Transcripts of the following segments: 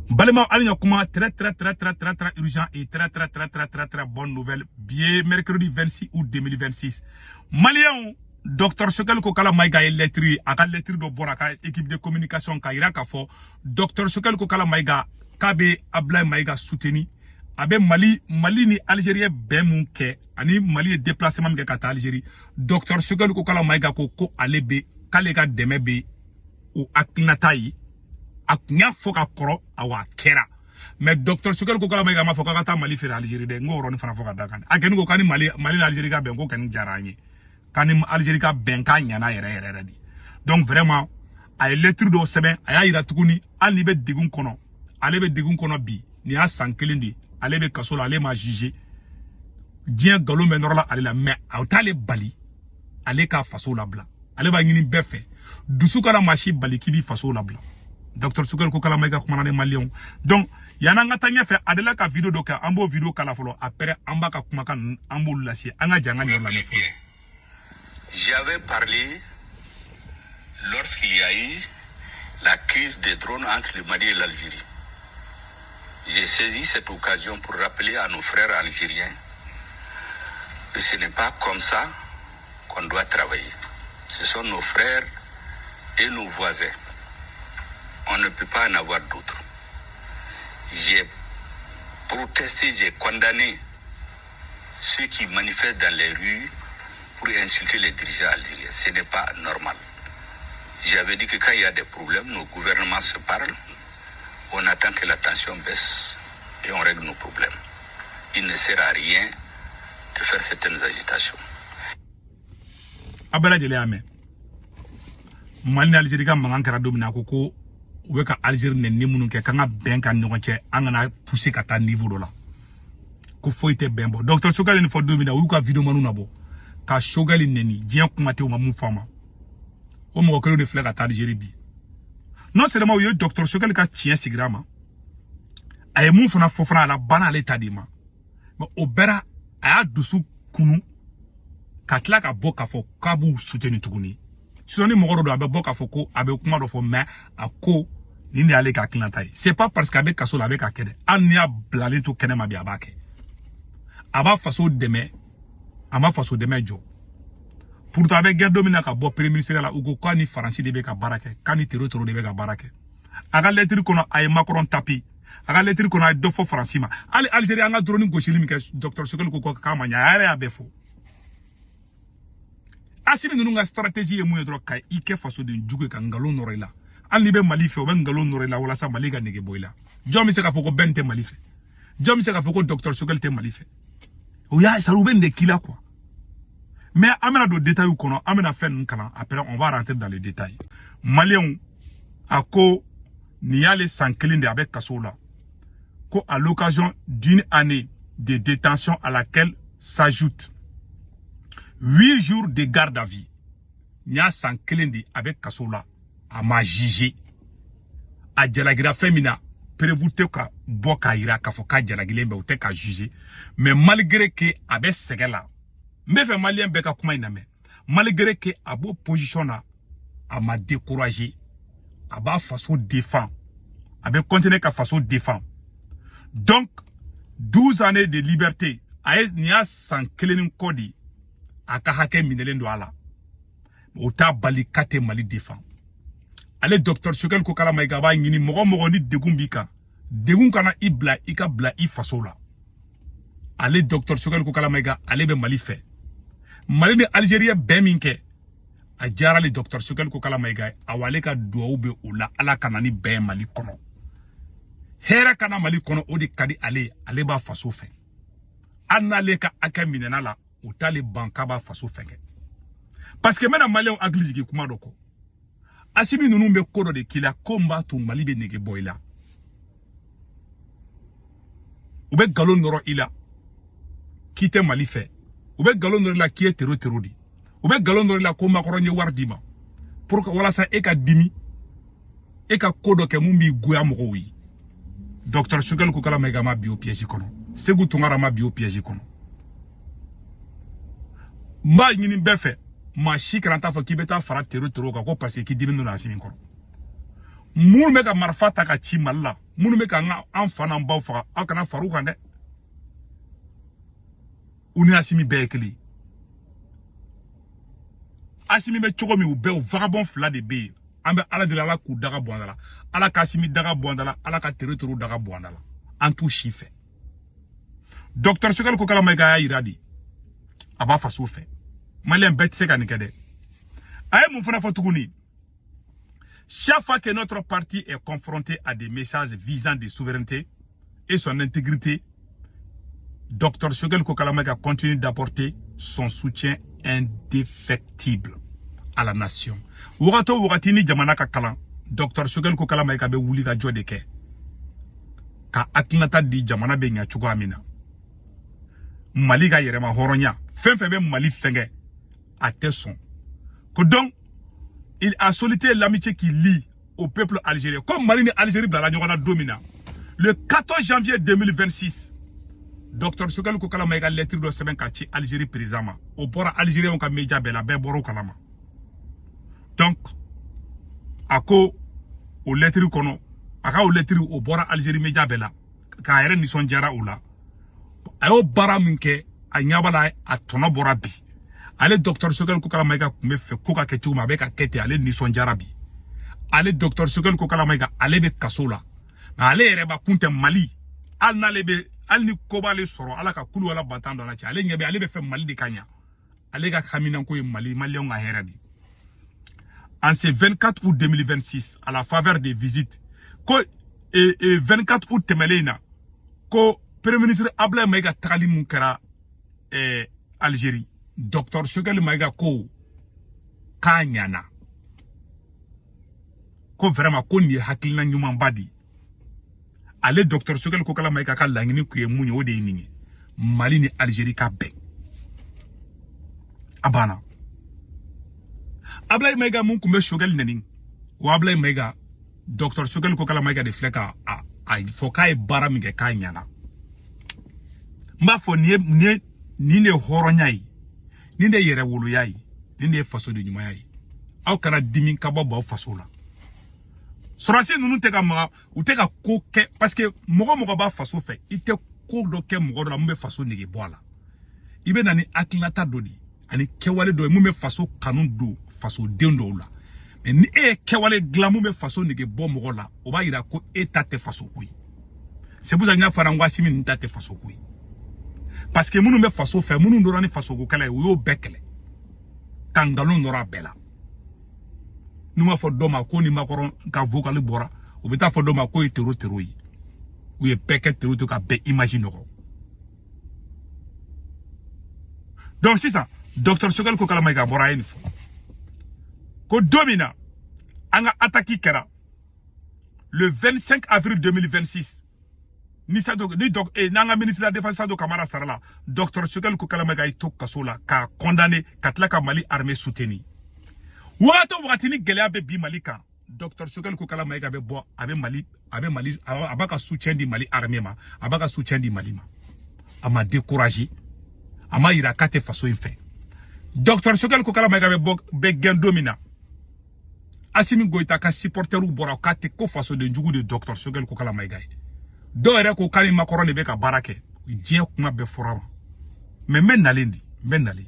Balima, hali ɲa kuma, très très très très très très urgent et très très très très très très bonne nouvelle. Bi mercredi 26 août 2026, Maliyɛnw, docteur Choguel Kokalla Maïga ye lettre, a ka lettre dɔ bɔra a ka équipe de communication ka yira k'a fɔ docteur Choguel Kokalla Maïga k'a bɛ Ablaye Maïga soutenir. A bɛ Mali ni Algérie bɛn mun kɛ ani Mali ye déplacement min kɛ ka taa Algérie, docteur Choguel Kokalla Maïga ko ko ale bɛ k'ale ka dɛmɛ bɛ o hakilinata ye. A tun y'a fɔ ka kɔrɔ, awa, a kɛra. Mais docteur Choguel Kokalla Maïga m'a fɔ k'a ka taa Mali feere Algérie dɛ. N k'o yɔrɔnin fana fɔ ka da kan. A kɛni ko k'a ni Mali ni Algérie ka bɛn ko kɔni diyara an ye, k'a ni Algérie ka bɛn k'a ɲɛna yɛrɛ yɛrɛ yɛrɛ de. Donc vraiment, a ye lettre dɔw sɛbɛn, a y'a yira tuguni, hali n'i bɛ degun kɔnɔ, ale bɛ degun kɔnɔ bi, nin y'a san kelen de ye ale bɛ kaso la, ale ma jugé, diɲɛ nkalon bɛ nɔrɔ la ale la, mais a t'ale bali ale ka faso labila. Ale b'a ɲini bɛɛ fɛ, dusu kana maa si bali k'i b'i faso labila. Docteur Choguel Kokalla Maïga kumana ni Maliyɛnw. Donc yan'an ka taa ɲɛfɛ, a delila ka vidéo dɔ kɛ, an b'o vidéo kala fɔlɔ, après an b'a ka kumakan ninnu, an b'olu lase. An ka jɛ an ka ɲɔ lamɛn fɔlɔ. J'avais parlé lorsqu'il y a eu la crise des drones entre le Mali et l'Algérie. J'ai saisi cette occasion pour rappeler à nos frères algériens que ce n'est pas comme ça qu'on doit travailler. Ce sont nos frères et nos voisins. On ne peut pas en avoir d'autres. J'ai protesté, j'ai condamné ceux qui manifestent dans les rues pour insulter les dirigeants algériens. Ce n'est pas normal. J'avais dit que quand il y a des problèmes, nos gouvernements se parlent, on attend que la tension baisse et on règle nos problèmes. Il ne sert à rien de faire certaines agitations. A bɛɛ lajɛlen y'a mɛn, Mali ni Algérie ka mankan kɛra don min na, a ko ko u bɛ ka Algérie nɛni minnu kɛ, k'an ka bɛn ka ɲɔgɔn cɛ, an kana pousser ka taa niveau dɔ la, ko foyi tɛ bɛn bɔ. Docteur Choguel nin fɔ don min na, u y'u ka vidéo maniw nabɔ ka Choguel nɛni, diɲɛ kuma tɛ, u ma mun fɔ a ma. O mɔgɔ kelen de filɛ ka taa Algérie bi. Non seulement u ye docteur Choguel ka tiɲɛ sigira a ma, a ye mun fana fɔ fana, a la banna ale ta de ma. Mais o bɛɛ la, a y'a dusu kunu ka tila ka bɔ k'a fɔ k'a b'u soutenir tuguni. Sinon ni mɔgɔ dɔ don, a bɛ bɔ k'a fɔ ko a bɛ kuma dɔ fɔ, mais a ko nin de y'ale ka hakilinata ye. C'est pas parce que a bɛ kaso la a bɛ ka kɛ dɛ. Hali n'i y'a bilalen to kɛnɛma bi, a b'a kɛ, a b'a faso dɛmɛ, a ma faso dɛmɛ jɔ. Pourtant a bɛ gɛn don min na ka bɔ premier ministre la, u ko k'a ni Faransi de bɛ ka baara kɛ, k'a ni tero tero de bɛ ka baara kɛ. A ka lettre kɔnɔ, a ye Macron tapi. A ka lettre kɔnɔ, a ye dɔ fɔ Faransi ma. Hali Algérie, an ka drone gosili min kɛ, docteur Choguel ko k'a ma ɲɛ, a yɛrɛ y'a bɛɛ fɔ. Asimi ninnu ka stratégie ye mun ye dɔrɔn? Ka i kɛ fasoden jugu ye, ka nkalon nɔrɔ i la. Hali n'i bɛ Mali fɛ, u bɛ nkalon nɔrɔ i la walasa Mali ka nege bɔ i la. Jɔn bɛ se k'a fɔ ko Ben tɛ Mali fɛ? Jɔn bɛ se k'a fɔ ko docteur Choguel tɛ Mali fɛ? O y'a sari, u bɛ nin de k'i la quoi. Mais an bɛna don détail kɔnɔ, an bɛna fɛn ninnu kalan, après on va rentrer dans les détails. Maliyɛnw, a ko nin y'ale san kelen de a bɛ kaso la, ko à l'occasion d'une année de détention à laquelle s'ajoute 8 jours de garde à vue. Nin y'a san kelen de a bɛ kaso la, a ma jugé, a jalagira fɛn min na, preuve tɛ ka bɔ k'a yira k'a fɔ k'a jalagilen bɛ, o tɛ ka jugé. Mais malgré que a bɛ sɛgɛn la, n bɛ fɛ Maliyɛn bɛɛ ka kuma in lamɛn, malgré que a b'o position na, a ma découragé, a b'a faso défend, a bɛ continuer ka faso défend. Donc 12 années de liberté, a ye nin y'a san kelen ni kɔ de a ka hakɛ minɛlen don a la, o t'a bali k'a tɛ Mali défend. Ale docteur Choguel Kokalla Maïga b'a ɲini mɔgɔ mɔgɔ ni degun b'i kan, degun kana i bila i ka bila i faso la. Ale docteur Choguel Kokalla Maïga, ale bɛ Mali fɛ. Mali ni Algérie bɛn min kɛ, a diyara ale docteur Choguel Kokalla Maïga ye. Awa, ale ka duwawu bɛ o la, Ala ka na ni bɛn Mali kɔnɔ, hɛrɛ ka na Mali kɔnɔ, o de ka di ale ye. Ale b'a faso fɛ, hali n'ale ka hakɛ minɛna la, o t'ale ban k'a b'a faso fɛ kɛ. Parce que n bɛna Maliyɛnw hakili jigin kuma dɔ kɔ. Asimi ninnu bɛ ko dɔ de k'i la, ko min b'a to Mali bɛ nege bɔ i la. U bɛ nkalon nɔrɔ i la k'i tɛ Mali fɛ, u bɛ nkalon nɔrɔ i la k'i ye tero tero de, u bɛ nkalon nɔrɔ i la ko Macron ye wari d'i ma pour que walasa e ka dimi, e ka ko dɔ kɛ mun b'i goya mɔgɔw ye. Docteur Choguel Kokalla Maïga ma bi o piège kɔnɔ, Sékou Tounkara ma bi o piège kɔnɔ. N b'a ɲini bɛɛ fɛ, maa si kana taa fɔ k'i bɛ taa fara tero tero kan ko parce que k'i dimi don Asimi kɔrɔ. Minnu bɛ ka marifa ta ka ci Mali la. Minnu bɛ k'an ka an fa n'an baw faga, aw kana far'u kan dɛ. U ni Asimi bɛɛ ye kelen ye. Asimi bɛ cogo min, u bɛɛ o vagabond fila de bɛ yen. An bɛ Ala deli, Ala k'u daga bɔ an da la. Ala ka Asimi daga bɔ an da la, Ala ka tere terew daga bɔ an da la. An t'u si fɛ. Docteur Choguel Kokalla Maïga y'a yira de, a b'a faso fɛ. Maliyɛn bɛɛ tɛ se ka nin kɛ dɛ. A ye mun fana fɔ tuguni? Chaque fois que notre parti est confronté à des messages visant des souverainetés et son intégrité, Dr Choguel Kokalla Maïga continue d'apporter son soutien indéfectible à la nation. Wagati o wagati ni jamana ka kalan, Dr Choguel Kokalla Maïga bɛ wuli ka jɔ de kɛ ka hakilinata di jamana bɛ ɲɛ cogoya min na. Mali ka yɛrɛma hɔrɔnya, fɛn fɛn bɛ Mali fɛngɛ, a tɛ sɔn. Ko donc, il a sollicité l'amitié qui lie au peuple algérien. Comme Mali ni Algérie bilala ɲɔgɔn na don min na, le 14 janvier 2026, Dr Choguel Kokalla Maïga lettre dɔ sɛbɛn ka ci Algérie président ma. O bɔra Algériens ka média bɛɛ la, bɛɛ bɔra o kalama. Donc, a ko o lettre kɔnɔ, a ka o lettre o bɔra Algérie média bɛɛ la, k'a yɛrɛ nisɔndiyara o la. A y'o baara min kɛ, a ɲɛ b'a la, a tɔnɔ bɔra bi. Ale Dr Choguel Kokalla Maïga tun bɛ fɛ ko ka kɛ cogo min, a bɛ ka kɛ ten, ale nisɔndiyara bi. Ale Dr Choguel Kokalla Maïga, ale bɛ kaso la, nka ale yɛrɛ bakun tɛ Mali. Hali n'ale bɛ, hali ni ko b'ale sɔrɔ, Ala ka kulu wala batan dɔ la cɛ, ale ɲɛ bɛ, ale bɛ fɛ Mali de ka ɲa. Ale ka haminanko ye Mali, Maliyɛnw ka hɛrɛ de. En ce 24 août 2026, à la faveur des visites, ko et 24 août tɛmɛlen in na, ko Premier ministre Abdoulaye Maïga tagali mun kɛra Algérie, Docteur Choguel Maïga ko k'a ɲana, ko vraiment ko nin ye hakilina ɲumanba de ye. Ale Docteur Choguel Kokalla Maïga ka laɲini kun ye mun ye? O de ye nin ye: Mali ni Algérie ka bɛn. A banna. Abdoulaye Maïga mun kun bɛ Choguel nɛni, o Abdoulaye Maïga, Docteur Choguel Kokalla Maïga de filɛ ka a fɔ k'a ye baara min kɛ, k'a ɲana. N b'a fɔ nin ye, nin ye, nin de ye hɔrɔnya ye, nin de ye yɛrɛwoloya ye, nin de ye fasoden ɲumanya ye. Aw kana dimi ka bɔ baw faso la. Sɔrɔdasi ninnu tɛ ka maga, u tɛ ka ko kɛ, parce que mɔgɔ mɔgɔ b'a faso fɛ, i tɛ ko dɔ kɛ mɔgɔ dɔ la mun bɛ faso nege bɔ a la. I bɛ na ni hakilinata dɔ de ye ani kɛwale dɔ ye mun bɛ faso kanu don fasoden dɔw la. Mais ni e ye kɛwale dilan mun bɛ faso nege bɔ mɔgɔ la, o b'a yira ko e ta tɛ faso ko ye. C'est pour ça n y'a fɔ n ko Asimi ninnu ta tɛ faso ko ye, parce que minnu bɛ faso fɛ, minnu donna ni fasoko kɛlɛ ye, u y'o bɛɛ kɛlɛ ka nkalon nɔrɔ a bɛɛ la. N'u b'a fɔ dɔ ma ko ni Macron ka vocal bɔra, u bɛ taa fɔ dɔ ma k'o ye terro terro ye. U ye bɛɛ kɛ terro to ka bɛɛ image nɔgɔ. Donc sisan, Docteur Choguel Kokalla Maïga bɔra, a ye nin fɔ ko don min na an ka attaque kɛra le 25 avril 2026, ni Sadio ni doc n'an ka ministre de la Défense Sadio Camara sara la, Docteur Choguel Kokalla Maïga y'i to kaso la k'a condamné, ka tila ka Mali armée soutenir. Wagati o wagati ni gɛlɛya bɛ bi Mali kan, Docteur Choguel Kokalla Maïga bɛ bɔ, a bɛ Mali, a bɛ Mali, a b'a ka soutien di Mali armée ma, a b'a ka soutien di Mali ma. A ma découragé, a ma yira k'a tɛ faso in fɛ. Docteur Choguel Kokalla Maïga bɛ bɔ, bɛ gɛn don min na, Assimi Goïta ka supporteriw bɔra k'a tɛ ko fasoden jugu de Docteur Choguel Kokalla Maïga ye. Dɔw yɛrɛ ko k'a ni Macron de bɛ ka baara kɛ. Diɲɛ kuma bɛɛ fɔra ma. Mais n bɛ nalen de, n bɛ nalen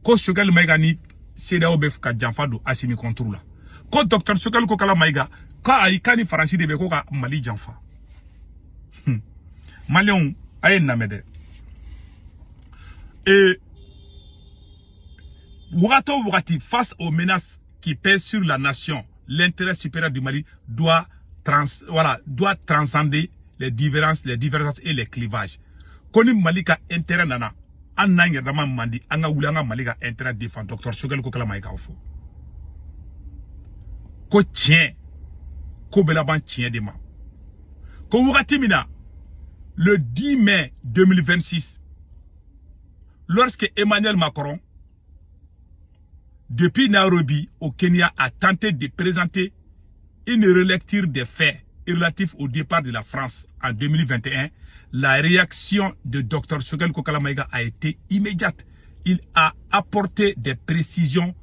ko Choguel Maïga ni CEDEAO bɛ ka janfa don Assimi contre la, ko Docteur Choguel Kokalla Maïga ko ayi, k'a ni Faransi de bɛ ko ka Mali janfa. Maliyɛnw, a ye nin lamɛn dɛ. Et wagati o wagati, face aux menaces qui pèsent sur la nation, l'intérêt supérieur du Mali doit voilà, doit transcender les différences, les divergences et les clivages. Ko ni Mali ka intérêt nana, an n'an yɛrɛ dama man di, an ka wuli an ka Mali ka intérêt défend. Docteur Choguel Kokalla Maïga fɔ ko tiɲɛ ko bɛ laban tiɲɛ de ma. Ko wagati min na, le 10 mai 2026, lorsque Emmanuel Macron, depuis Nairobi au Kenya, a tenté de présenter une relecture des faits relatifs au départ de la France en 2021, la réaction de Dr Choguel Kokalla Maïga a été immédiate. Il a apporté des précisions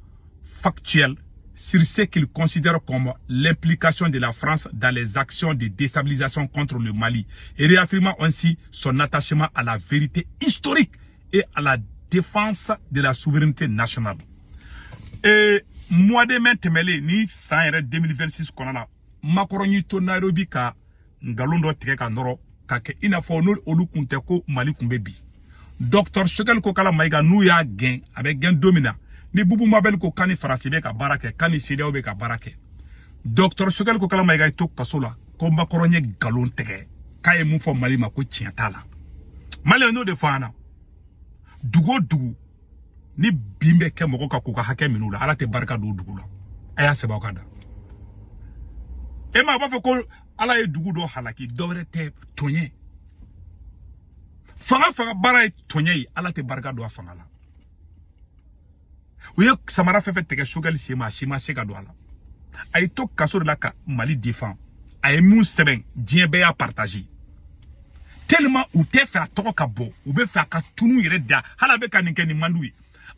factuelles sur ce qu'il considère comme l'implication de la France dans les actions de déstabilisation contre le Mali et réaffirmant ainsi son attachement à la vérité historique et à la défense de la souveraineté nationale. Et mois de mai tɛmɛlen ni san yɛrɛ 2026 kɔnɔ la, Macron y'i to Nairobi ka nkalon dɔ tigɛ ka nɔrɔ ka kɛ i n'a fɔ n'olu olu kun tɛ ko Mali kun bɛ bi. Docteur Choguel Kokalla Maïga, n'u y'a gɛn, a bɛ gɛn don min na ni Boubou Mabel ko k'an ni Faransi bɛ ka baara kɛ, k'an ni CEDEAO bɛ ka baara kɛ, docteur Choguel Kokalla Maïga y'i to kaso la ko Macron ye nkalon tigɛ k'a ye mun fɔ Mali ma ko tiɲɛ t'a la. Maliyɛn n'o de fɔ an na, dugu o dugu ni bin bɛ kɛ mɔgɔ kan k'u ka hakɛ minɛ u la, Ala tɛ barika don o dugu la. A y'a sɛbɛn aw ka da e ma, a b'a fɔ ko Ala ye dugu dɔ halaki, dɔwɛrɛ tɛ, tɔɲɛ. Fanga fanga baara ye tɔɲɛ ye, Ala tɛ barika don a fanga la. U ye samara fɛn fɛn tigɛ Choguel sen ma, a si ma se ka don a la. A ye to kaso de la ka Mali défend. A ye mun sɛbɛn, diɲɛ bɛɛ y'a partager tellement u tɛ fɛ a tɔgɔ ka bɔ, u bɛ fɛ a ka tunu yɛrɛ da. Hali a bɛ ka nin kɛ, nin man d'u ye.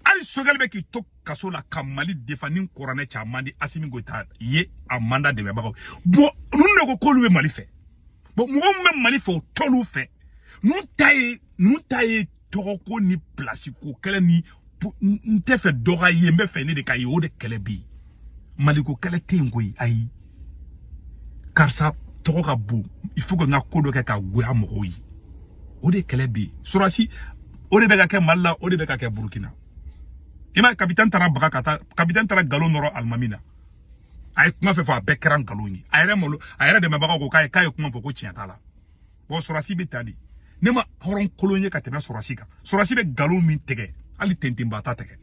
Hali Choguel bɛ k'i to kaso la ka Mali défend ni kuranɛ cɛ, a man di Assimi Goïta ye, a man d'a dɛmɛbagaw. Bon, ninnu de ko k'olu bɛ Mali fɛ. Bon, mɔgɔ min bɛ Mali fɛ, o t'olu fɛ. Ninnu ta ye tɔgɔko ni place ko kɛlɛ ni n tɛ fɛ dɔ ka ye, n bɛ fɛ ne de ka ye, o de kɛlɛ bɛ yen. Maliko kɛlɛ tɛ yen koyi, ayi. Karisa tɔgɔ ka bon, il faut que n ka ko dɔ kɛ ka goya mɔgɔw ye, o de kɛlɛ bɛ yen. Sɔrɔsi, o de bɛ ka kɛ Mali la, o de bɛ ka kɛ Burukina. I m'a ye, capitaine taara baga ka taa, capitaine taara nkalon nɔrɔ alimami na. A ye kuma fɛn fɔ, a bɛɛ kɛra nkalon ye. A yɛrɛ malo, a yɛrɛ dɛmɛbagaw ko k'a ye kuma fɔ ko tiɲɛ t'a la. Bon, sɔrɔsi bɛ tan de. Ne ma hɔrɔn kolon ye ka tɛmɛ sɔrɔsi kan. Sɔrɔsi bɛ nkalon min tigɛ, hali tentenba ta tigɛ.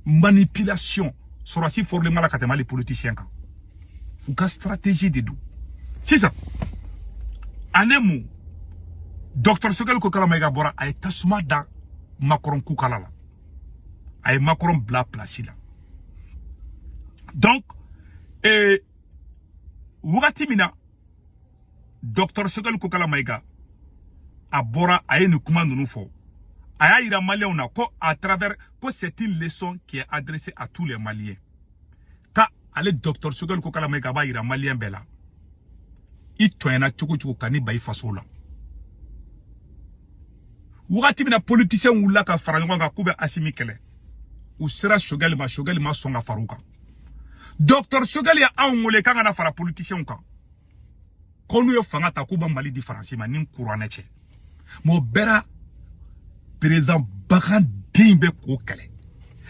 Manipulation, sɔrɔsi fɔrɔlen b'a la ka tɛmɛ hali politicien kan. U ka stratégie de don. Sisan en un mot, docteur Choguel Kokalla Maïga bɔra, a ye tasuma da Macron kukala la, a ye Macron bila place la. Donc wagati min na docteur Choguel Kokalla Maïga a bɔra, a ye nin kuma ninnu fɔ, a y'a yira Maliyɛnw na ko à travers ko c'est une leçon qui est adressée à tous les Maliens, ka ale docteur Choguel Kokalla Maïga b'a yira Maliyɛn bɛɛ la, i tɔɲɛna cogo cogo, ka ni ba i faso la. Wagati min na politicien wulila ka fara ɲɔgɔn kan k'u bɛ Assimi kɛlɛ, u sera Choguel ma, Choguel ma sɔn ka fara u kan. Docteur Choguel ye anw wele k'an kana fara politicienw kan, ko n'u ye fanga ta k'u bɛ Mali di Faransi ma ni kuranɛ cɛ. Mais o bɛɛ président baganden bɛ k'o kɛlɛ,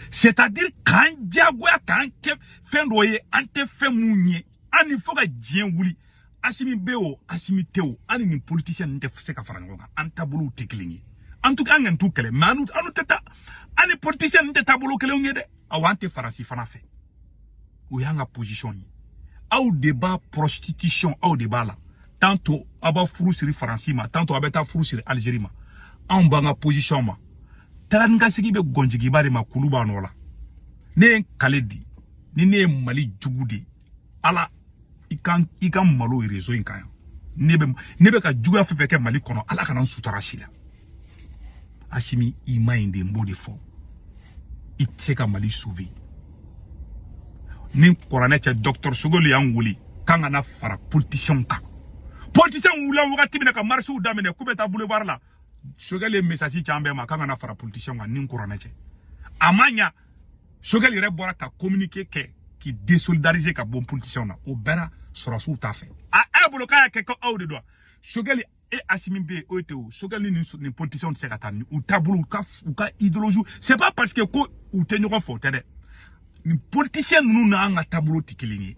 c'est-à-dire k'an diyagoya k'an kɛ fɛn dɔ ye an tɛ fɛn mun ye. An ni fo ka diɲɛ wuli, Assimi bɛ o, Assimi tɛ o, an ni nin politicien ninnu tɛ se ka fara ɲɔgɔn kan. An taabolow tɛ kelen ye. En tout cas, an kɔni t'u kɛlɛ, mais an tɛ taa, an ni politicien ninnu tɛ taabolo kelenw ye dɛ. Awɔ, an tɛ Faransi fana fɛ, o y'an ka position ye. Aw de b'a prostitution, aw de b'a la. Tantôt aw b'a furu siri Faransi ma, tantôt aw bɛ taa furu siri Algérie ma. Anw b'an ka position ma. Taga ni ka segin bɛ gɔnjigiba de ma, kulu b'a nɔ la. Ne ye n kale di ni ne ye Mali jugu de, Ala i ka malo réseau in kan yan. Ne bɛ ka juguya fɛn fɛn kɛ Mali kɔnɔ, Ala kana n sutura si la. Assimi, i ma ɲi de, n b'o de fɔ. I tɛ se ka Mali sauver ni kuranɛ cɛ. Docteur Choguel y'an wele k'an kana fara politicienw kan. Politicienw wulila wagati min na ka marchew daminɛ k'u bɛ taa boulevard la, Choguel ye message ci an bɛɛ ma k'an kana fara politicienw kan ni kuranɛ cɛ. A ma ɲa, Choguel yɛrɛ bɔra ka communiqué kɛ k'i désolidariser ka bɔ politicienw na. O bɛɛ sɔrɔsiw t'a fɛ. A e bolo k'a y'a kɛ ko aw de don. Choguel e Assimi bɛ yen, o tɛ o. Choguel ni nin politicienw tɛ se ka taa ni u taabolo, u ka idéologie. C'est pas parce que ko u tɛ ɲɔgɔn fɛ, o tɛ dɛ. Nin politicien ninnu n'an ka taabolo tɛ kelen ye,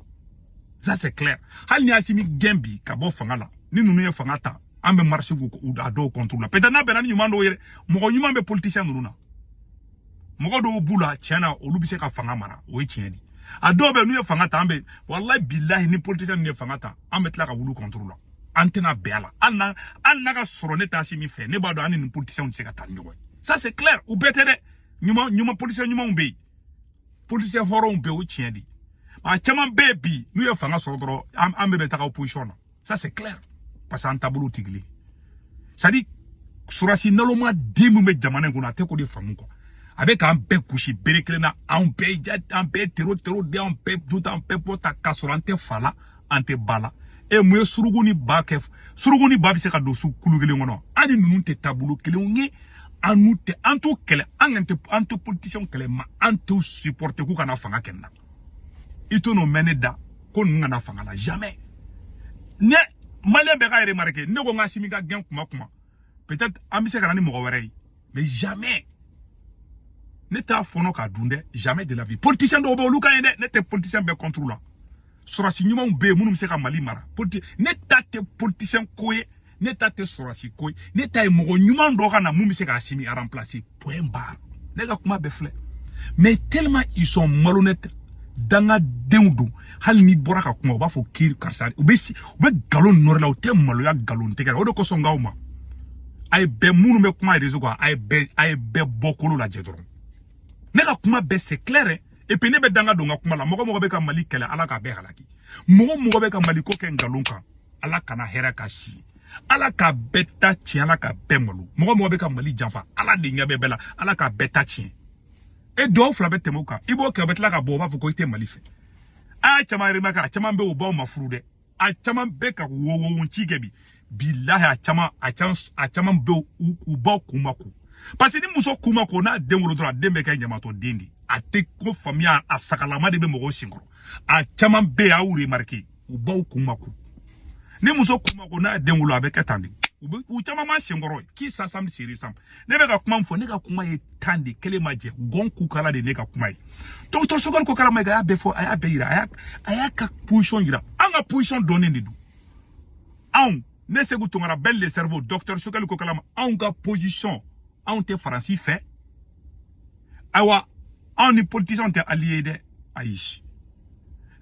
ça c'est clair. Hali ni Assimi gɛn bi ka bɔ fanga la, ni ninnu ye fanga ta, an bɛ marche k'u a dɔw contre la. Peut-être n'a bɛnna ni ɲuman dɔw ye dɛ. Mɔgɔ ɲuman bɛ politicien ninnu na, mɔgɔ dɔw b'u la, tiɲɛ na, olu bɛ se ka fanga mara, o ye tiɲɛ de. A dɔw bɛ yen, n'u ye fanga ta, an bɛ, walayi bilahi, ni politicien ninnu ye fanga ta, an bɛ tila ka wuli contre la. An tɛna bɛn a la. Hali n'a ka sɔrɔ ne tɛ Assimi fɛ, ne b'a dɔn an ni nin politiciens tɛ se ka taa ni ɲɔgɔn ye, ça c'est clair. U bɛɛ tɛ dɛ. Ɲuman ɲuman, politicien ɲumanw bɛ yen, politicien hɔrɔnw bɛ yen, o tiɲɛ de. A caman bɛ yen bi, n'u ye fanga sɔrɔ dɔrɔn, an bɛɛ bɛ taga opposition na, ça c'est clair, parce que an taabolo tɛ kelen. C'est à dire, surasi naloma den min bɛ jamana in kɔnɔ, a tɛ k'o de faamu quoi. A bɛ k'an bɛɛ gosi bere kelen na. Anw bɛɛ ja, an bɛɛ terro terro de, an bɛɛ du, an bɛɛ bɔ ta k'a sɔrɔ an tɛ fa la, an tɛ ba la. E mun ye suruku ni ba kɛ? Suruku ni ba bɛ se ka don su kulu kelen kɔnɔ? An ni ninnu tɛ taabolo kelenw ye. An n'u tɛ, an t'u kɛlɛ, an tɛ, an tɛ politiciens kɛlɛ, ma an t'u supporter k'u kana fanga kɛ nin na. I t'o n'o mɛn ne da ko ninnu kana fanga la, jamais. Ne malien bɛɛ ka remarquer, ne ko n ka Assimi ka gɛn kuma kuma, peut-être an bɛ se ka na ni mɔgɔ wɛrɛ ye, mais jamais ne t'a fɔnɔ k'a dun dɛ, jamais de la vie. Politicien dɔw bɛ, olu ka ɲi dɛ. Ne tɛ politicien bɛɛ contre la. Sɔrɔsi ɲumanw bɛ yen minnu bɛ se ka Mali mara. Ne ta tɛ politicien ko ye, ne ta tɛ sɔrɔsi ko ye, ne ta ye mɔgɔ ɲuman dɔ ka na mun bɛ se ka Assimi remplacer, point barre. Ne ka kuma bɛɛ filɛ. Mais tellement ils sont malhonnêtes, dangadenw don. Hali n'i bɔra ka kuma, u b'a fɔ k'i karisa, u bɛ si, u bɛ nkalon nɔrɔ la, u tɛ maloya nkalon tigɛ la. O de kosɔn n k'aw ma, a ye bɛɛ minnu bɛ kuma réseau kan, a ye bɛɛ bɔkolo lajɛ dɔrɔn. Ne ka kuma bɛɛ, c'est clair, hein? Et puis ne bɛ danga don n ka kuma la. Mɔgɔ mɔgɔ bɛ ka Mali kɛlɛ, Ala k'a bɛɛ halaki. Mɔgɔ mɔgɔ bɛ ka Mali ko kɛ nkalon kan, Ala kana hɛrɛ ka si, Ala k'a bɛɛ ta tiɲɛ, Ala k'a bɛɛ malo. Mɔgɔ mɔgɔ bɛ ka Mali janfa, Ala de ɲɛ bɛ bɛɛ la, Ala k'a bɛɛ ta tiɲɛ. E dɔw fila bɛ tɛmɛ o kan, i b'o kɛ, o bɛ tila ka bɔ, o b'a fɔ ko i tɛ Mali fɛ. A y'a caman remarqué, a caman bɛ, o baw ma furu dɛ. A caman bɛ ka wo ci kɛ bi, bilahi, a caman bɛ, u baw kun ma ko, parce que ni muso kun ma ko, n'a den wolo dɔrɔn, a den bɛ kɛ ɲamatɔ den de, a tɛ ko faamuya, a sagalama de bɛ mɔgɔw senkɔrɔ. A caman bɛ yen, a y'u remarqué, u baw kun ma ko. Ni muso kun ma ko, n'a den wolo, a bɛ kɛ tan de. U bɛ u caman ma senkɔrɔ qui s'assemble se ressemble. Ne bɛ ka kuma min fɔ, ne ka kuma ye tan de kelen ma jɛ gɔn kukala de, ne ka kuma ye. Docteur Choguel Kokalla Maïga y'a bɛɛ fɔ, a y'a bɛɛ yira, a y'a ka position yira. An ka position dɔnnen de don. Anw, ne Sékou Tounkara, bɛɛ le cerveau, docteur Choguel Kokalla, anw ka position, anw tɛ Faransi fɛ. Ayiwa, anw ni politicien tɛ allié dɛ, ayi.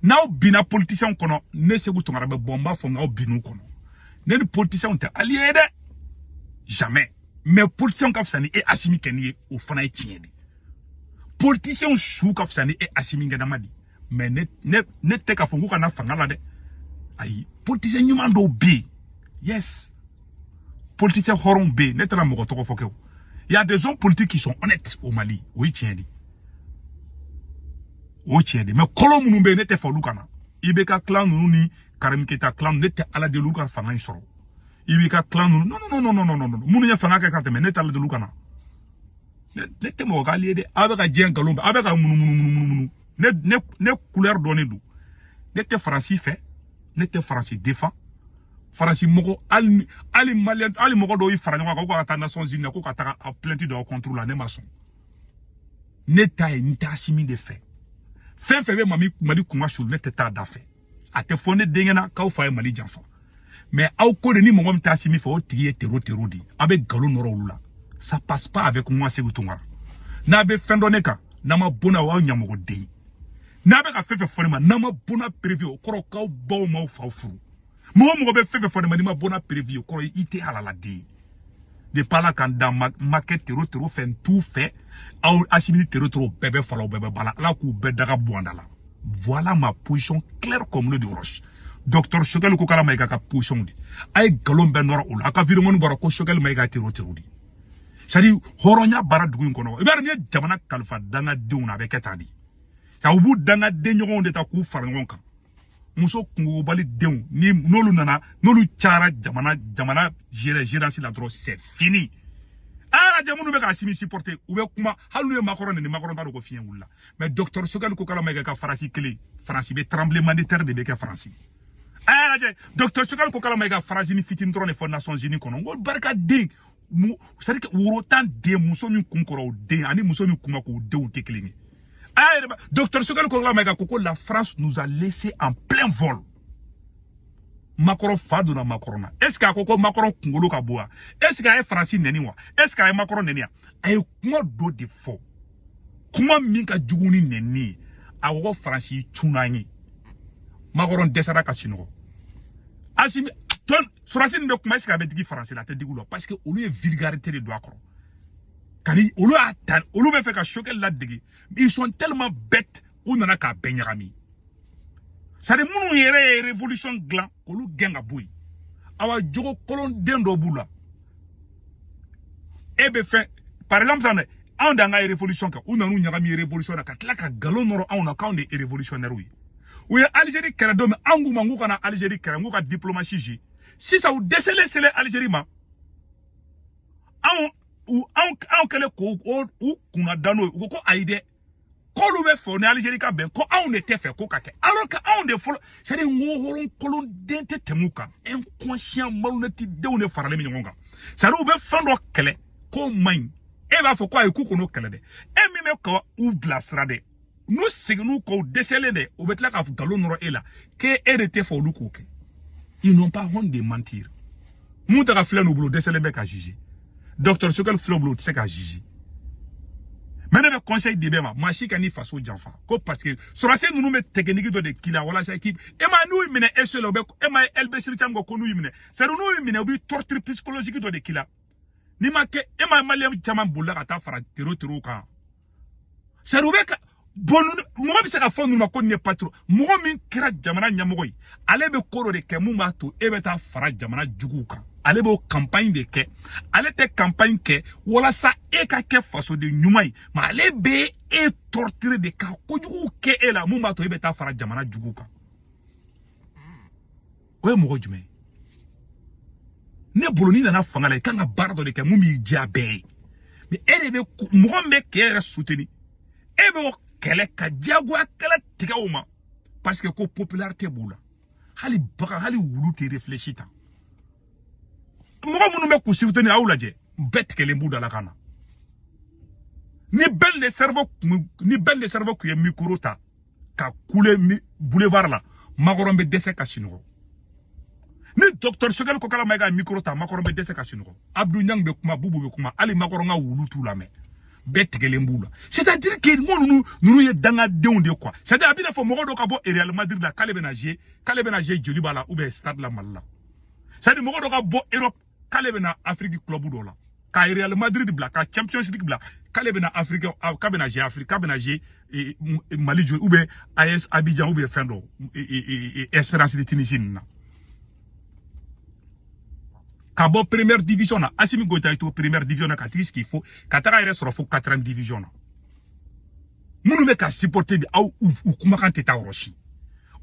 N'aw binna politicien kɔnɔ, ne Sékou Tounkara bɛ bɔ, n b'a fɔ n k'aw binn'u kɔnɔ. Ne ni politicien tɛ allié dɛ, jamais. Mais politicien ka fisa ni e Assimi kɛni ye, o fana ye tiɲɛ de. Politicien su ka fisa ni e Assimi ŋɛnama de, mais ne tɛ k'a fɔ k'u kana fanga la dɛ, ayi. Politicien ɲuman dɔw bɛ yen, yes, politicien hɔrɔnw bɛ yen. Ne tɛna mɔgɔ tɔgɔ fɔ kɛ o. Il y a des hommes politiques qui sont honnêtes au Mali, o ye tiɲɛ de, o ye tiɲɛ de. Mais kɔlɔn minnu bɛ yen, ne tɛ fɛ olu ka na. I bɛ ka clan ninnu ni Karim Keita clan, ne tɛ Ala deli olu ka fanga in sɔrɔ. I b'i ka clan ninnu, non non non non non non, minnu ye fanga kɛ ka tɛmɛ, ne tɛ Ala deli olu ka na. Ne tɛ mɔgɔ k'ale ye dɛ. Aw bɛ ka diɲɛ nkalon bɛɛ, aw bɛ ka munumunu munumunu. Ne couleur dɔnnen don. Ne tɛ Faransi fɛ, ne tɛ Faransi défend. Faransi mɔgɔ, hali malien, hali mɔgɔ dɔw y'i fara ɲɔgɔn kan ko ka taa Nations Unies na, ko ka taga a plainte dɔw contre la, ne ma sɔn. Ne ta ye, n tɛ Assimi de fɛ. Fɛn fɛn bɛ Mali, Mali kunka sulu, ne tɛ taa da fɛ. A tɛ fɔ ne denkɛ na k'aw fa ye Mali janfa. Mais aw ko de, ni mɔgɔ min tɛ Assimi fɛ, o tigi ye terro terro de ye. Aw bɛ nkalon nɔrɔ olu la, ça passe pas avec moi, Sékou Tounkara. N'a bɛ fɛn dɔn ne kan, n'a ma bɔ n'a aw ɲamɔgɔden, n'a bɛ ka fɛn fɛn fɔ ne ma, n'a ma bɔ n'a preuve, o kɔrɔ k'aw baw m'aw faw furu. Mɔgɔ mɔgɔ bɛ fɛn fɛn fɔ ne ma, n'i ma bɔ n'a preuve, o kɔrɔ i tɛ halaladen ye. Depuis Ala k'an dan, ma kɛ terro terro fɛ, n t'u fɛ. Aw Assimi ni terro terro bɛɛ bɛ fala, bɛɛ bɛ bala, Ala k'u bɛɛ daga bɔ an da la. Voilà ma position claire comme l'eau de roche. Docteur Choguel Kokalla Maïga ka position de, a ye nkalon bɛɛ nɔrɔ o la. A ka vidéo bɔra ko Choguel Maïga terro terro de, c'est à dire hɔrɔnya baara dugu in kɔnɔ. I b'a dɔn, n'i ye jamana kalifa dangadenw na, a bɛ kɛ tan de. Ka u b'u dangaden ɲɔgɔnw de ta k'u fara ɲɔgɔn kan. Muso kungobali denw ni n'olu nana, n'olu cayara jamana gérance la dɔrɔn, c'est fini. A y'a lajɛ, minnu bɛ ka Assimi supporter, u bɛ kuma, hali n'u ye Macron neni, Macron t'a dɔn ko fiɲɛ wulila. Mais docteur Choguel Kokalla Maïga ka phrase kelen, Faransi bɛ tremblement de terre de bɛ kɛ Faransi. A y'a lajɛ, docteur Choguel Kokalla Maïga phrase ni fitinin dɔrɔn de fɔ Nations Unies kɔnɔ. N ko barikaden mu, c'est à dire que woro tan den, muso min kun kɔrɔ, o den ani muso min kun ma k'o denw tɛ kelen ye. A y'a yɛrɛ, docteur Choguel Kokalla Maïga ko la France nous a laissé en plein vol. Macron fa donna Macron na. Est ce que a ko ko Macron kunkolo ka bon wa? Est ce que a ye Faransi nɛni wa? Est ce que a ye Macron nɛni wa? A ye kuma dɔ de fɔ, kuma min ka jugu ni nɛni ye. A ko ko Faransi cunna an ye. Macron dɛsɛra ka sunɔgɔ. Assimi tɔn sɔrɔsi nin bɛ kuma, est ce que a bɛ digi Faransi la? A tɛ digi u la, parce que olu ye vulgarité de don a kɔrɔ. Kani olu y'a ta, olu bɛ fɛ ka Choguel ladege. Ils sont tellement bêtes, u nana k'a bɛɛ ɲagami. C'est à dire minnu yɛrɛ ye révolution dilan, k'olu gɛn ka bɔ yen. Awa, jogo kolon den dɔ b'u la. E bɛ fɛn, par exemple sisan dɛ, Anw de y'an ka révolution kɛ. U nan'u ɲagami révolution na ka tila ka nkalon nɔrɔ anw na k'anw de ye révolutionnaire ye. U ye Algérie kɛlɛ don min, an k'u ma k'u kana Algérie kɛlɛ, k'u ka diplomatie jouer. Sisan u dɛsɛlen selen Algérie ma, anw u anw anw kɛlen k'o u kunna da n'o ye, u ko ko ayi dɛ, k'olu bɛ fɛ o ni Algérie ka bɛn, ko anw de tɛ fɛ ko ka kɛ, alors que anw de fɔlɔ. C'est à dire, n ko hɔrɔn kolon den tɛ tɛmɛ u kan, inconscient malhonnête denw de faralen bɛ ɲɔgɔn kan. C'est à dire, u bɛ fɛn dɔ kɛlɛ k'o man ɲi, e b'a fɔ ko ayi, k'u k'o kɛlɛ dɛ. E min bɛ ka u bilasira dɛ, n'u seginn'u kɔ, u dɛsɛlen dɛ, u bɛ tila k'a nkalon nɔrɔ e la k'e de tɛ fɛ olu k'o kɛ. Ils n'ont pas honte de mentir. Mun ta ka filɛ n'u bolo, dɛsɛlen bɛ ka juger. Docteur Choguel filɛ u bolo, u tɛ se ka juger. Mais ne bɛ conseil di bɛɛ ma, maa si ka n'i faso janfa ko parce que sɔrɔdasi ninnu bɛ technique dɔ de k'i la walasa k'i e ma n'u y'i minɛ e la, u bɛ e ma ye LBC caman ko n'u y'i minɛ, c'est à dire n'u y'i minɛ, u bɛ torture psychologique dɔ de k'i la. N'i ma kɛ e ma maliyɛn caman bolila ka taa fara terro terro kan. C'est à dire, u bɛ ka bon, mɔgɔ bɛ se ka fɔ ninnu ma ko nin ye patron. Mɔgɔ min kɛra jamana ɲɛmɔgɔ ye, ale bɛ ko dɔ de kɛ mun b'a to e bɛ taa fara jamana juguw kan. Ale b'o campagne de kɛ. Ale tɛ campagne kɛ walasa e ka kɛ fasoden ɲuman ye, mais ale bɛ e torturer de ka kojugu kɛ e la mun b'a to e bɛ taa fara jamana juguw kan. O ye mɔgɔ jumɛn ye? Ne bolo, n'i nana fanga la, i kan ka baara dɔ de kɛ mun b'i diya bɛɛ ye. Mais e de bɛ mɔgɔ min bɛ k'e yɛrɛ soutenir, e b'o kɛlɛ ka diyagoya kɛlɛ tigɛ o ma parce que ko popularité b'u la. Hali bagan, hali wulu tɛ réfléchi tan. Mɔgɔ minnu bɛ k'u soutenir, aw lajɛ, bɛɛ tigɛlen b'u da la ka na. Ni Ben le cerveau kun, ni Ben le cerveau kun ye micro ta ka kule mi boulevard la, Macron bɛ dɛsɛ ka sunɔgɔ. Ni docteur Choguel Kokalla Maïga micro ta, Macron bɛ dɛsɛ ka sunɔgɔ. Abdou Niang bɛ kuma, Boubou bɛ kuma, hali Macron ka wulu t'u lamɛn, bɛɛ tigɛlen b'u la. C'est à dire que n ko ninnu ye dangadenw de quoi. C'est à dire, a bɛna fɔ mɔgɔ dɔ ka bɔ Real Madrid la k'ale bɛna jouer Joliba la ou bien Stade la Mali la. C'est à dire, mɔgɔ dɔ ka bɔ Europe k'ale bɛna Afrique club dɔ la, ka Real Madrid bila, ka Champions League bila, k'ale bɛna Afrique, k'a bɛna jouer Afrique, k'a bɛna jouer Mali jouer ou bien AS Abidjan ou bien fɛn dɔ, Espérance de Tunisie ninnu na, ka bɔ première division na. Assimi Goïta to première division na ka t'i sigi fo ka taga yɛrɛ sɔrɔ fo quatrième division na. Minnu bɛ ka supporter bi, aw u kumakan tɛ taa yɔrɔ si.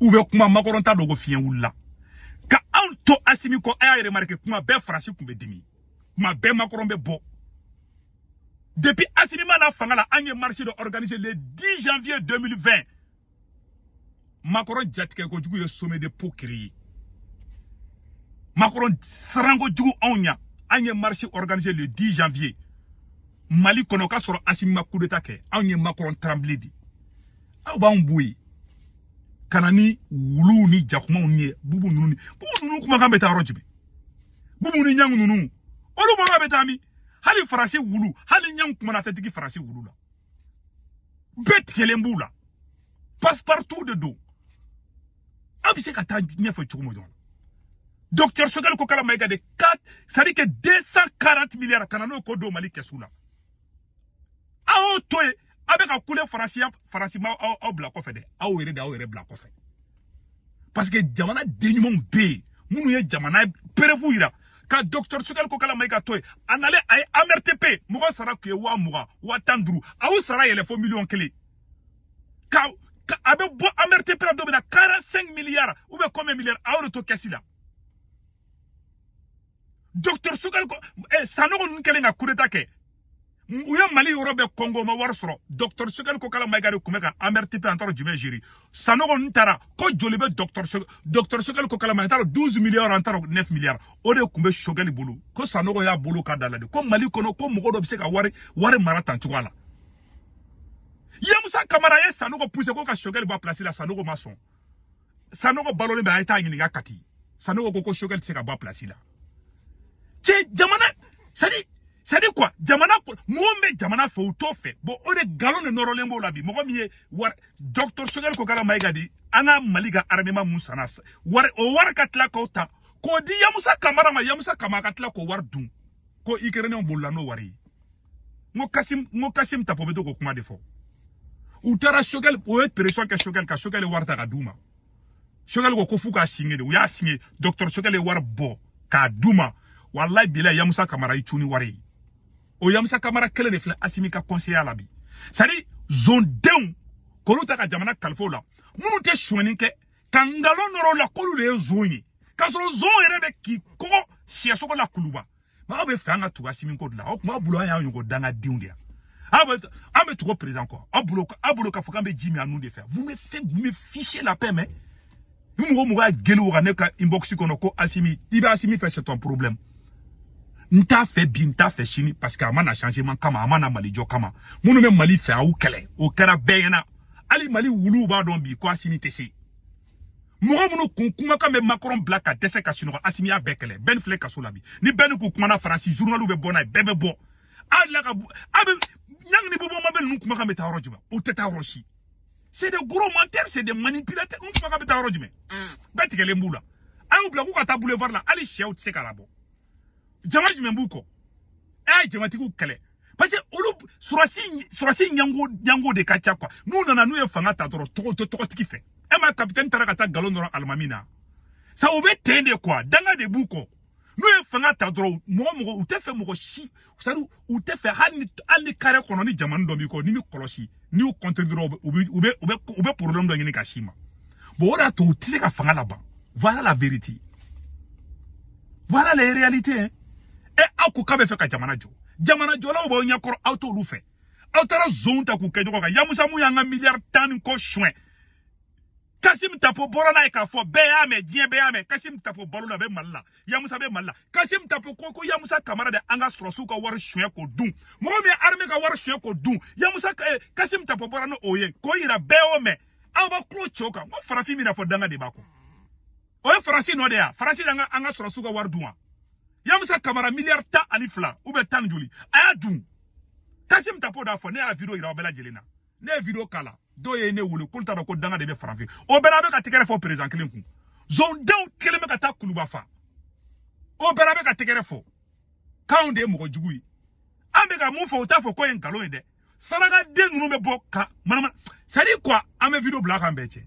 U bɛ kuma, Macron t'a dɔn ko fiɲɛ wulila ka anw to Assimi kɔ. A y'a remarqué, kuma bɛɛ Faransi kun bɛ dimi, kuma bɛɛ Macron bɛ bɔ. Depuis Assimi ma na fanga la, an ye marche dɔ organiser le 10 janvier 2020. Macron jatigɛ kojugu ye sommet de Pau créé. Macron siran kojugu anw ɲa. An ye marche organiser le 10 janvier Mali kɔnɔ, o k'a sɔrɔ Assimi ma coup d'état kɛ. Anw ye Macron tremblé de. Aw b'anw bɔ yen ka na ni wuluw ni jakumaw ye. Bubu ninnu ni Bubu ninnu kumakan bɛ taa yɔrɔ jumɛn? Bubu ni ɲangu ninnu, olu mankan bɛ taa min? Hali Faransi wulu, hali ɲangu kumana tɛ digi Faransi wulu la. Bɛɛ tigɛlen b'u la, passe-partout de don. Aw bɛ se ka taa ɲɛfɛ cogo min dɔrɔn. Docteur Choguel Kokalla Maïga de 4, c'est-à-dire que 240 milliards kana n'o ko don Mali kɛsu la. Aw y'o to yen, aw bɛ ka kule Faransi, Faransi ma aw bila kɔfɛ dɛ. Aw yɛrɛ de, aw yɛrɛ bila kɔfɛ, parce que jamana den ɲumanw bɛ yen minnu ye jamana preuve yira ka docteur Choguel Kokalla Maïga to yen. A nalen, a ye AMRTP mɔgɔ sara tun ye 20 000, 15 000, a y'u sara yɛlɛ fo miliyɔn 1. Ka a bɛ bɔ AMRTP la don min na, 45 milliards ou bien combien milliards, a y'o de to kɛsi la. Docteur Choguel ko Sanogo ninnu kɛlen ka coup d'état kɛ, u ye Mali yɔrɔ bɛɛ kɔngɔ, ma wari sɔrɔ. Docteur Choguel Kokalla Maïga de tun bɛ ka AMRTP, an t'a dɔn jumɛn gérer. Sanogo ninnu taara ko joli bɛ docteur Choguel Kokalla Maïga, an t'a dɔn 12 milliards, an t'a dɔn 9 milliards, o de tun bɛ Choguel bolo. Ko Sanogo y'a bolo ka da la de ko Mali kɔnɔ, ko mɔgɔ dɔ bɛ se ka wari mara tan cogoya la. Yamusa Kamara ye Sanogo poussé ko ka Choguel bɔ a place la, Sanogo ma sɔn. Sanogo balolen bɛ, a ye taa ɲininka Kati. Sanogo ko ko Choguel tɛ se ka bɔ a place la. Cɛ, jamana, c'est à dire quoi, jamana mɔgɔ min bɛ jamana fɛ, u t'o fɛ. Bon, o de nkalon de nɔrɔlen b'o la bi. Mɔgɔ min ye wari, docteur Choguel Kokalla Maïga di an ka Mali ka armement mun sanna wari, o wari ka tila k'o ta k'o di Yamusa Kamara ma, Yamusa Kamara ka tila k'o wari dun, ko Ukrainien bolila n'o wari ye. N ko Kasim Tapo bɛ to k'o kuma de fɔ. U taara Choguel, o ye pression kɛ Choguel ka Choguel ye wari ta ka d'u ma. Choguel ko ko f'u k'a signer de, u y'a signer. Docteur Choguel ye wari bɔ k'a d'u ma. Walayi bilayi, Yamusa Kamara i cu ni wari ye. O Yamusa Kamara kelen de filɛ Asimi ka conseiller la bi. C'est à dire zondenw k'olu ta ka jamana kalifa o la, minnu tɛ sonyɛni kɛ, ka nkalon nɔrɔ o la k'olu de ye zon ye, k'a sɔrɔ zon yɛrɛ bɛ k'i kɔgɔ siyɛsogo la Kuluba. Mais aw bɛ fɛ an ka tugu Asimi ko de la. O tuma aw bolo an y'an ɲɔgɔn dangadenw de ye. Aw bɛ an bɛ tugu président kɔ, aw bolo k'a fɔ k'an bɛ ji min an nun de fɛ. Vous me fichez la paix. Mais ni mɔgɔ mɔgɔ y'a geli waga ne ka inbox kɔnɔ ko Asimi, i bɛ Asimi fɛ, c'est ton problème. N t'a fɛ bi, n t'a fɛ sini, parce que a ma na changement kama, a ma na Mali jɔ kama. Minnu bɛ Mali fɛ, a y'u kɛlɛ, o kɛra bɛɛ ɲɛna. Hali Mali wuluw b'a dɔn bi ko Asimi tɛ se. Mɔgɔ minnu kun kumakan bɛ Macron bila ka dɛsɛ ka sunɔgɔ, Asimi y'a bɛɛ kɛlɛ. Bɛɛ ni filɛ kaso la bi. Ni bɛɛ ni k'u kumana, Faransi journal bɛ bɔ n'a ye, bɛɛ bɛ bɔ. A la ka a bɛ ɲangi ni bɔbɔ ma bɛ ninnu kumakan bɛ taa yɔrɔ jumɛn? O tɛ taa yɔrɔ si. C'est des gros menteurs, c'est des manipulateurs. Ninnu kumakan bɛ taa yɔrɔ jumɛn? Bɛɛ tigɛlen b'u la. A y'u bila k'u ka taa boulevard la, hali sɛw tɛ se ka labɔ. Jama jumɛn b'u kɔ? E ye jamatigiw kɛlɛ parce que olu surasi ɲango ɲango de ka ca quoi. N'u nana, n'u ye fanga ta dɔrɔn, tɔgɔ tɛ tɔgɔtigi fɛ. E ma capitaine taara ka taa nkalon dɔrɔn alimami na sa, u bɛ ten de quoi. Danga de b'u kɔ. N'u ye fanga ta dɔrɔn, mɔgɔ mɔgɔ u tɛ fɛ, mɔgɔ si, c'est à dire u tɛ fɛ, hali ni carré kɔnɔ ni jamana dɔ b'i kɔ, n'i bɛ kɔlɔsi, n'i y'u contre dɔrɔn, u bɛ problème dɔ ɲini ka s'i ma. Bon, o de y'a to u tɛ se ka fanga laban. Voilà la vérité, voilà les réalités, hein. E aw ko k'a bɛ fɛ ka jamana jɔ, jamana jɔlaw b'aw ɲɛkɔrɔ, aw t'olu fɛ. Aw taara zonw ta k'u kɛ ɲɔgɔn kan. Yamusa mun y'an ka miliyari 10 ni kɔ suɲɛ, Kasim Tapo bɔra n'a ye k'a fɔ, bɛɛ y'a mɛn, diɲɛ bɛɛ y'a mɛn. Kasim Tapo balo la, a bɛ Mali la, Yamusa bɛ Mali la. Kasim Tapo ko Yamusa Kamara de an ka sɔrɔsiw ka wari suɲɛ k'o dun. Mɔgɔ min ye armée ka wari suɲɛ k'o dun, Yamusa, Kasim Tapo bɔra n'o ye k'o yira, bɛɛ y'o mɛn. Aw b'a kulo cɛw kan ko farafin min n'a fɔ danga de b'a kɔ. O ye Faransi nɔ de ya. Faransi de an ka sɔrɔsiw ka wari dun wa? Yamusa Kamara, miliyari 12 ou bien tan ni joli, a y'a dun. Kasim Tapo d'a fɔ. Ne y'a vidéo yira aw bɛɛ lajɛlen na, ne ye vidéo k'a la. Dɔw ye ne wele k'olu t'a dɔn ko danga de bɛ farafin. O bɛɛ la, a bɛ ka tɛgɛrɛ fɔ président kelen kun. Zondenw kelen bɛ ka taa Kuluba fa. O bɛɛ la, a bɛ ka tɛgɛrɛ fɔ k'anw de ye mɔgɔ jugu ye. An bɛ ka mun fɔ, u t'a fɔ k'o ye nkalon ye dɛ. Sarakaden ninnu bɛ bɔ ka manamana, c'est à dire quoi, an bɛ vidéo bila a kan bɛɛ cɛ.